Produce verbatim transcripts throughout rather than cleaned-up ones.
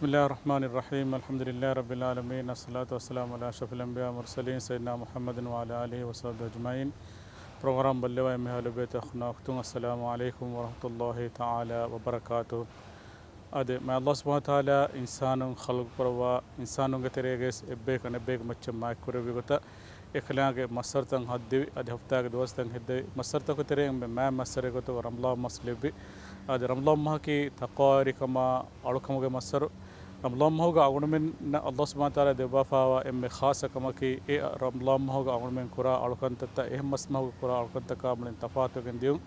بسم الله الرحمن الرحيم. الحمد لله رب العالمين. الصلاة والسلام على أشرف الأنبياء والمرسلين سيدنا محمد وعلى آله وصحبه أجمعين. ޕްރޮގްރާމް ބައްލަވާ އެންމެހާ ލޮބުވެތި އަޚުންނާ އުޚްތުން، السلام عليكم ورحمة الله تعالى وبركاته. އާދެ، މާތް ﷲ ސުބްޙާނަހޫ ވަތަޢާލާ އިންސާނުން ޚަލްޤު ކުރައްވާ، އިންސާނުންގެ ތެރޭގައި އެއްބަޔަކު އަނެއްބަޔަކު މައްޗަށް މާތްކުރެއްވި ގޮތަށް، އެކަލާނގެ މައްސަރުތައް ހައްދެވި، އަދި ހަފްތާގެ ދުވަސްތައް ހެއްދެވި، މައްސަރުތަކުގެ ތެރެއިން މާތް މައްސަރެއް ގޮތުގަ ރަމަޟާން މަސް ލެއްވި. އަދި ރަމަޟާން މަހަކީ ތަޤްވާވެރިކަމާ އަޅުކަމުގެ މައްސަރު. ރަމަޟާން މަހުގަ އަޅުގަނޑުމެންނަށް ﷲ ސުބްޙާނަހޫ ވަތަޢާލާ ދެއްވާފައިވާ އެންމެ ޚާއްޞަ ކަމަކީ، އެ ރަމަޟާން މަހުގަ އަޅުގަނޑުމެން ކުރާ އަޅުކަންތައްތައް އެހެން މަސް މަހުގަ ކުރާ އަޅުކަންތަކާ މުޅިން ތަފާތުވެގެން ދިޔުން.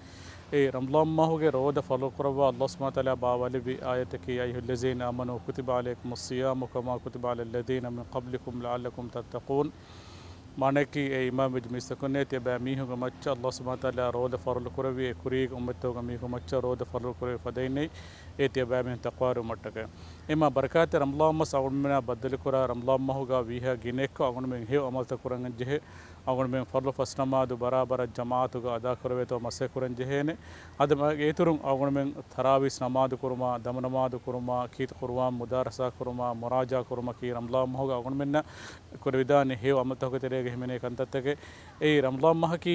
އެ ރަމަޟާން މަހުގެ ރޯދަ ފަރުޟު ކުރައްވާ ﷲ ސުބްޙާނަހޫ ވަތަޢާލާ ބާވާލެއްވި އާޔަތަކީ، يا أيها الذين آمنوا كتب عليكم الصيام كما كتب على الذين من قبلكم لعلكم تتقون. މާނައަކީ، އޭ އީމާންވެއްޖެ މީސްތަކުންނޭ، ތިޔަބައިމީހުންގެ މައްޗަށް ﷲ ސުބްޙާނަހޫ ވަތަޢާލާ ރޯދަ ފަރުޟު ކުރެއްވި އެ ކުރީގެ އުއްމަތްތަކުގެ މީހުންގެ މައްޗަށް ރޯދަ ފަރުޟު ކުރެއްވި ފަދައިންނޭ، އޭ ތިޔަބައިމީހުން ތަޤްވާވެރިވުމަށްޓަކައި. އެމާ ބަރަކާތްތެރި ރަމަޟާން މަސް އަޅުގަނޑުމެންނާ ބައްދަލުކުރާ، ރަމަޟާން މަހުގަ ވީހާ ގިނައެއްކޮށް އަޅުގަނޑުމެން ހެޔޮ ޢަމަލުތައް ކުރަން ޖެހޭ. އަޅުގަނޑުމެން ފަރުޟު ފަސް ނަމާދު ބަރާބަރަށް ޖަމާޢަތުގަ އަދާކުރެވޭތޯ މަސައްކަތް ކުރަން ޖެހޭނެ. އަދި އޭތުރުން އަޅުގަނޑުމެން ތަރާވީސް ނަމާދު ކުރުމާ، ދަމު ނަމާދު ކުރުމާ، ކީރިތި ޤުރުއާން މުދާރަސާ ކުރުމާ، މުރާޖަޢާ ކުރުމަކީ ރަމަޟާން މަހުގަ އަޅުގަނޑުމެންނަށް ކުރެވިދާނެ ހެޔޮ ޢަމަލުތަކުގެ ތެރޭގަ ހިމެނޭ ކަންތައްތަކެއް. އެއީ ރަމަޟާން މަހަކީ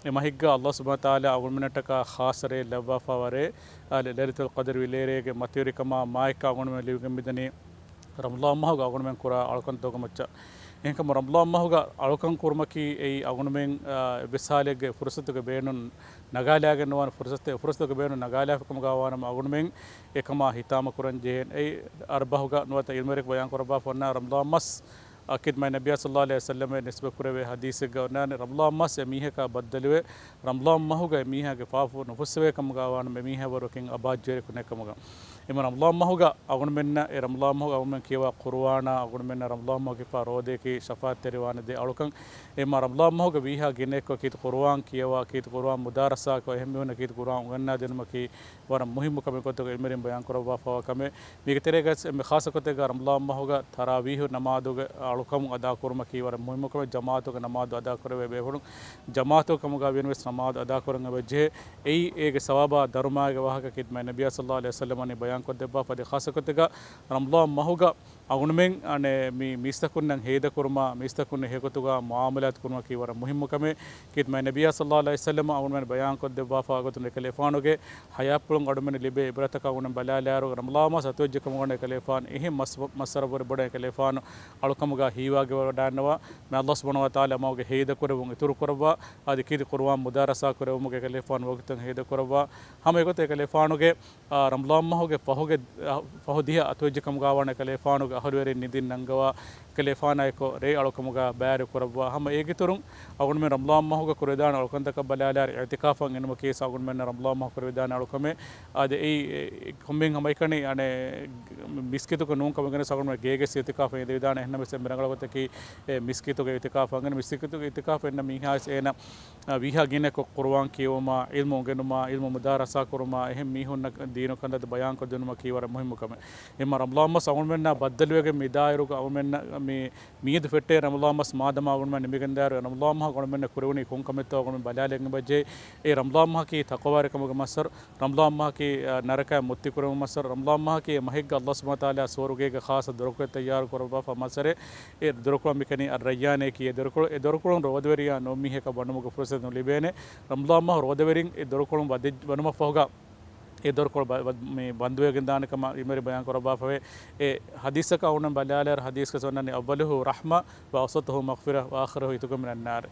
އެ މަހެއްގަ ﷲ ސުބްޙާނަހޫ ވަތަޢާލާ އަޅުގަނޑުމެންނަށްޓަކާ ޚާއްޞަ ރެއެއް ލައްވާފައިވާ ރޭ، އާ، ލަ-، ލައިލަތުލް ޤަދްރި ވިލޭރޭގެ މަތިވެރިކަމާ މާތްކަން އަޅުގަނޑުމެން ލިބިގެން މިދަނީ ރަމަޟާން މަހުގަ އަޅުގަނޑުމެން ކުރާ އަޅުކަންތަކުގެ މައްޗަށް. އެހެންކަމުން ރަމަޟާން މަހުގަ އަޅުކަން ކުރުމަކީ އެއީ އަޅުގަނޑުމެން، އާ، އެއްވެސް ހާލެއްގެ ފުރުޞަތުގެ ބޭނުން ނަގާލާގެން ނުވާނެ، ފުރުޞަތެއް، ފުރުޞަތުގެ ބޭނުން ނަގާލާފަ ކަމުގަ ވާނަމަ އަޅުގަނޑުމެން އެކަމާ ހިތާމަ ކުރަން ޖެހޭނެ. އެއީ އަރަބަހުގަ ނުވަތަ ޢިލްމުވެރިން ބަޔާން ކުރައްވާފަ އޮންނަ ރަމަޟާން މަސް އަކީ މާތް ނަބިއްޔާ ޞައްލައްލާހު ޢަލައިހި ވަސައްލަމަށް ނިސްބަތް ކުރެވޭ ޙަދީޘެއްގަ އޮންނާނެ، ރަމަޟާން މަސް އެ މީހަކާ ބައްދަލުވޭ، ރަމަޟާން މަހުގަ އެ މީހާގެ ފާފަ ނުފުއްސެވޭ ކަމުގަ ވާނަމަ އެ މީހާ ވަރު އެކަން އަބާއްޖަވެރިއަކު ނެތް ކަމުގަ. އެމަ ރަމަޟާން މަހުގަ އަޅުގަނޑުމެންނަށް، އެ ރަމަޟާން މަހުގަ އަޅުގަނޑުމެން ކިޔަވާ ޤުރުއާނާ، އަޅުގަނޑުމެންނަށް ރަމަޟާން މަހުގެ ފާ ރޯދައަކީ ޝަފާޢަތްތެރިވާނެ ދެ އަޅުކަން. އެމަ ރަމަޟާން މަހުގަ ވީހާ ގިނައެއްކޮށް ކީރިތި ޤުރުއާން ކިޔަވާ، ކީރިތި ޤުރުއާން މުދާރަސާކޮށް، އެހެން މީހުންނަށް ކީރިތި ޤުރުއާން އުނގަންނާ ދިނުމަކީ ވަރަށް މުހިއްމު ކަމެއް ގޮތުގަ ޢިލްމުވެރިން ބަޔާން ކުރައްވާފައިވާ ކަމެއް. މީގެ ތެރޭގައި އެންމެ ޚާއްޞަ ގޮތެއްގަ ރަމަޟާން މަހުގަ ތަރާވީޙު ނަމާދުގެ އަޅުކަމުން އަދާކުރުމަކީ ވަރަށް މުހިއްމު ކަމެއް، ޖަމާޢަތުގެ ނަމާދު އަދާކުރެވޭ ބޭފުޅުން ޖަމާޢަތުގެ ކަމުގަ ވިޔަންވެސް ނަމާދު އަދާކުރަން އެބަޖެހޭ. އެއީ އޭގެ ސަވާބާ ދަރުމައިގެ ވާހަކަ ކީރިތި މާތް ނަބިއްޔާ ޞައްލައްލާހު ޢަލައިހި ވަސައްލަމަ ވަނީ ބަޔާން ކޮށްދެއްވާފަ. އަދި ޚާއްޞަ ގޮތެއްގަ ރަމަޟާން މަހުގަ އަޅުގަނޑުމެން އަނެއް މި މީސްތަކުންނަށް ހޭދަކުރުމާ، މީސްތަކުންނަށް ހެޔޮގޮތުގަ މުޢާމަލާތު ކުރުމަކީ ވަރަށް މުހިއްމު ކަމެއް. ކީރިތި މާތް ނަބިއްޔާ ޞައްލައްލާހު ޢަލައިހި ވަސައްލަމަ އަޅުގަނޑުމެން ބަޔާން ކޮށްދެއްވާފަ ގޮތުން އެކަލޭފާނުގެ ޙަޔާތްޕުޅުން އަޅުގަނޑުމެން ލިބޭ ޢިބްރަތަކަށް އަޅުގަނޑުމެން ބަލާލާއިރު، ރަމަޟާން މަސް އަތުވެއްޖެ ކަމުގަ އެކަލޭފާނު އެހެން މަސް، މައްސަރަށްވުރެ ބޮޑަށް އެކަލޭފާނު އަޅުކަމުގަ ހީވާގިވަޑައިގަންނަވާ. މާތް ﷲ ސުބްޙާނަހޫ ވަތަޢާލާ މަގުގެ ހޭދަކުރެއްވުން އިތުރުކުރައްވާ، އަދި ކީރިތި ޤުރުއާން މުދާރަސާ ކުރެއްވުމުގެ އެކަލޭފާނު ވަގުތުތައް ހޭދަކުރައްވާ. ހަމަ އެގޮތަށް އެކަލޭފާނުގެ އާ، ރަމަޟާން މަހުގެ ފަހުގެ، އާ، ފަހު ދިހަ އަތުވެއްޖެ ކަމުގަ ވާނެ އެކަލޭފާނުގެ އަހުލުވެރިން ނިދިން ނަންގަވާ، އެކަލޭފާނާއެކު ރޭ އަޅުކަމުގަ ބައިވެރި ކުރައްވާ. ހަމަ އޭގެއިތުރުން އަޅުގަނޑުމެން ރަމަޟާން މަހުގަ ކުރެވިދާނެ އަޅުކަންތަކަށް ބަލާލާއިރު، އިޢުތިކާފަށް އިނުމަކީ އަޅުގަނޑުމެންނަށް ރަމަޟާން މަހު ކުރެވިދާނެ އަޅުކަމެއް. އާދެ، އެއީ، އެ، ކޮންމެހެން ހަމައެކަނި، އަނެއް، މިސްކިތުގަ ނޫން ކަމަށް ގެނެސް އަޅުގަނޑުމެން ގޭގެ އިޢުތިކާފަށް އިނދެވިދާނެ. އެހެންނަމަވެސް އެންމެ ރަނގަޅު ގޮތަކީ، އެ، މިސްކިތުގަ އިޢުތިކާފަށް އިންނަ މީހާވެސް އޭނަ އާ، ވީހާ ގިނައަކު ޤުރުއާން ކިޔެވުމާ، ޢިލްމު އުނގެނުމާ، ޢިލްމު މުދާރަސާ ކުރުމާ، އެހެން މީހުންނަށް ދީނު ކަންތައް ބަޔާންކޮށްދިނުމަކީ ވަރަށް މުހިއްމު ކަމެއް. އެމަ ރަމަޟާން މަސް އަޅުގަނޑުމެންނާ ބައްދަލުވެގެން މިދާއިރުގަ އަޅުގަނޑުމެންނަށް މި މިއަދު ފެއްޓޭ ރަމަޟާން މަސް މާދަމާ އަޅުގަނޑުމެން ނިމިގެންދާއިރު، ރަމަޟާން މަހު އަޅުގަނޑުމެންނަށް ކުރެވުނީ ކޮން ކަމެއްތޯ އަޅުގަނޑުމެން ބަލާލަން އެބަޖެހޭ. އެ ރަމަޟާން މަހަކީ ތަޤްވާވެރިކަމުގެ މައްސަރު، ރަމަޟާން މަހަކީ، އާ، ނަރަކައިން މުއްތި ކުރުމުގެ މައްސަރު، ރަމަޟާން މަހަކީ އެ މަހެއްގަ ﷲ ސުބްޙާނަހޫ ވަތަޢާލާ ސުވަރުގޭގެ ޚާއްޞަ ދޮރުކޮޅެއް ތައްޔާރު ކުރައްވާފަ މައްސަރެއް. އެ ދޮރުކޮޅަށް މިކަނީ އައްރައްޔާނޭ ކިޔޭ ދޮރުކޮޅު. އެ ދޮރުކޮޅުން ރޯދަވެރިޔާ ނޫން މީހަކަށް ވަނުމުގެ ފުރުޞަތު ނުލިބޭނެ. ރަމަޟާން މަހު ރޯދަވެރިން އެ ދޮރުކޮޅުން ވަދެ-، ވަނުމަށްފަހުގަ އެ ދޮރުކޮޅު ބަ-، ބަ-، މި ބަންދުވެގެން ދާނެ ކަމަށް އިމަރި ބަޔާން ކުރައްވާފަވޭ. އެ ޙަދީޘަކަށް އަޅުގަނޑު ބަލާލާއިރު ޙަދީޘްގަ ވަންނަނީ، أوله رحمة وأوسطه مغفرة وآخره عتق من النار.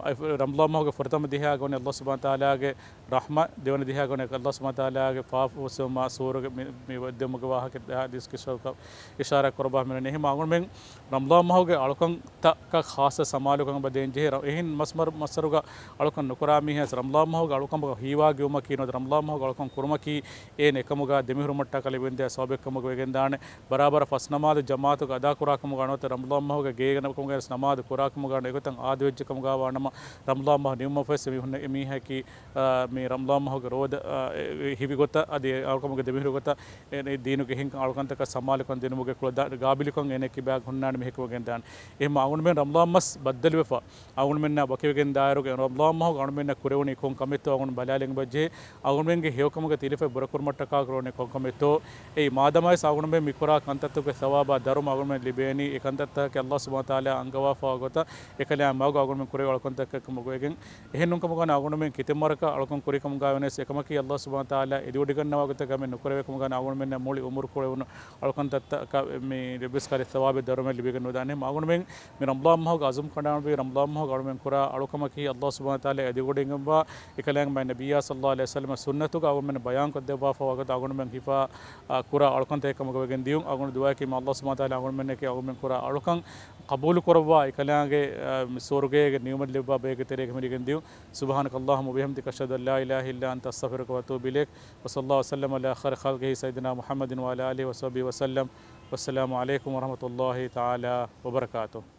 އެ ރަމަޟާން މަހުގެ ފުރަތަމަ ދިހަ ގޮނޑި ﷲ ސުބްޙާނަހޫ ވަތަޢާލާގެ ރަޙްމަތް، ދެވަނަ ދިހަ ގޮނޑި ﷲ ސުބްޙާނަހޫ ވަތަޢާލާގެ ފާފަ ފުއްސެވުމާ ސުވަރުގެ މި-، މި ދެމުގެ ވާހަކަ ޙަދީޘްގެ ޝަރުކަ އިޝާރާތް ކުރައްވާފަ މިނަނީ. އެހެން އަޅުގަނޑުމެން ރަމަޟާން މަހުގެ އަޅުކަންތަކަށް ޚާއްޞަ ސަމާލުކަން އެބަ ދޭން ޖެހޭ. ރަ-، އެހެން މަސް މަރު-، މައްސަރުގަ އަޅުކަން ނުކުރާ މީހާވެސް ރަމަޟާން މަހުގެ އަޅުކަމުގަ ހީވާގިވުމަކީ ނުވަތަ ރަމަޟާން މަހުގެ އަޅުކަން ކުރުމަކީ އޭނަ އެކަމުގަ ދެމިހުރުމަށްޓަކާ ލިބެންދޭ ސަބަބެއް ކަމުގަ ވެގެންދާނެ. ބަރާބަރަށް ފަސް ނަމާދު ޖަމާޢަތުގަ އަދާކުރާ ކަމުގަ ނުވަތަ ރަމަޟާން މަހުގެ ގޭގަ ކަމުގަ ނަމާދު ކުރާ ކަމުގަ އެގޮތަށް އާދަވެއްޖެ ކަމުގަ ވާނަމަ، ރަމަޟާން މަހު ނިމުމަށްފަހު އެ މީހުން، އެ މީހަކީ، އާ، މި ރަމަޟާން މަހުގެ ރޯދަ، އާ، އެ، އެ، ހިވި ގޮތަށް އަދި އަޅުކަމުގެ ދެމިހުރި ގޮތަށް އެ، އެ ދީނުގެ އެހެން އަޅުކަންތަކަށް ސަމާލުކަން ދިނުމުގެ ކުޅަ ދަ-، ގާބިލުކަން އޭނަ ކިބާގަ ހުންނާނެ މީހަކު ވެގެން ދާނެ. އެހެން އަޅުގަނޑުމެން ރަމަޟާން މަސް ބައްދަލުވެފަ، އަޅުގަނޑުމެންނާ ވަކިވެގެން ދާއިރުގެ ރަމަޟާން މަހުގަ އަޅުގަނޑުމެންނަށް ކުރެވުނު އެ ކޮން ކަމެއްތޯ އަޅުގަނޑު ބަލާލެން ބަޖެހޭ. އަޅުގަނޑުމެންގެ ހެޔޮކަމުގެ ތިލަފަތް ބުރަކުރުމަށްޓަކާ ކުރެވުނު އެ ކޮން ކަމެއްތޯ. އެއީ މާދަމާވެސް އަޅުގަނޑުމެން މި ކުރާ ކަންތައްތަކުގެ ސަވާބާ ދަރުމަ އަޅުގަނޑުމެން ލިބޭނީ، އެ ކަންތައްތަކަކީ އައްލާހު ސުބްޙާނަހު ވަތަޢާލާ އަންގަވާފަވާ ގޮތަށް އެކަލާނގެ މަގުގަ އަޅުގަނޑުމެން ކުރެވޭ އަޅުކަންތަކެއް ކަމަށް ގޮވެގެން. އެހެން ނޫންކަމުގަ އަޅުގަނޑުމެން ކިތަންމެ ވަރަކަށް އަޅުކަން ކުރި ކަމުގަ ވެސް އެކަމަކީ އައްލާހު ސުބްޙާނަހު ވަތަޢާލާ އެދިވޮޑިގަންނަވާ ގޮތަށް އަޅުގަނޑުމެން ނުކުރެވޭ ކަމުގަ އަޅުގަނޑުމެންނަށް މުޅި ޢުމުރު ކުރެވުނު އަޅުކަންތައްތަކަށް މި ރައްޔިސްކާލެ ސަވާބެއް ދަރުމައެއް ލިބިގެން ނުދާނެ. އަޅުގަނޑުމެން މި ރަމަޟާން މަހުގަ ޢަޒުމް ކަނޑައަޅުއްވި ރަމަޟާން މަހުގަ އަޅުގަނޑުމެން ކުރާ އަޅުކަމަކީ އައްލާހު ސުބްޙާނަހު ވަތަޢާލާ އެދިވޮޑިގެންވާ އެކަލާނގެ މާތް ނަބިއްޔާ ޞައްލައްލާހު ޢަލައިހި ވަސައްލަމަ ސުންނަތުގަ އަޅުގަނޑުމެން ބަޔާންކޮށްދެއްވާފަވާ ގޮތަށް އަޅުގަނޑުމެން ހިފާ، އާ، ކުރާ އަޅުކަންތަކެއް ކަމުގަ ވެގެން ދިޔުން. އަޅުގަނޑު ދުޢާއަކީ މާ އައްލާހު ސުބްޙާނަހު ވަތަޢާލާ އަޅުގަނޑުމެންނަކީ އަޅުގަނޑުމެން ކުރާ އަޅުކަން ޤަބޫލު ކުރައްވާ، އެކަލާނގެ، އާ، ސުވަރުގޭގެ ނިޢުމަތް ލެއްވާ ބައެއްގެ ތެރޭގަ މި ލިބިގެން ދިޔުން. سبحانك اللهم وبحمدك، أشهد أن لا إله إلا أنت، أستغفرك وأتوب إليك. وصلى الله وسلم على خير خلقه سيدنا محمد وعلى آله وصحبه وسلم. والسلام عليكم ورحمة الله تعالى وبركاته.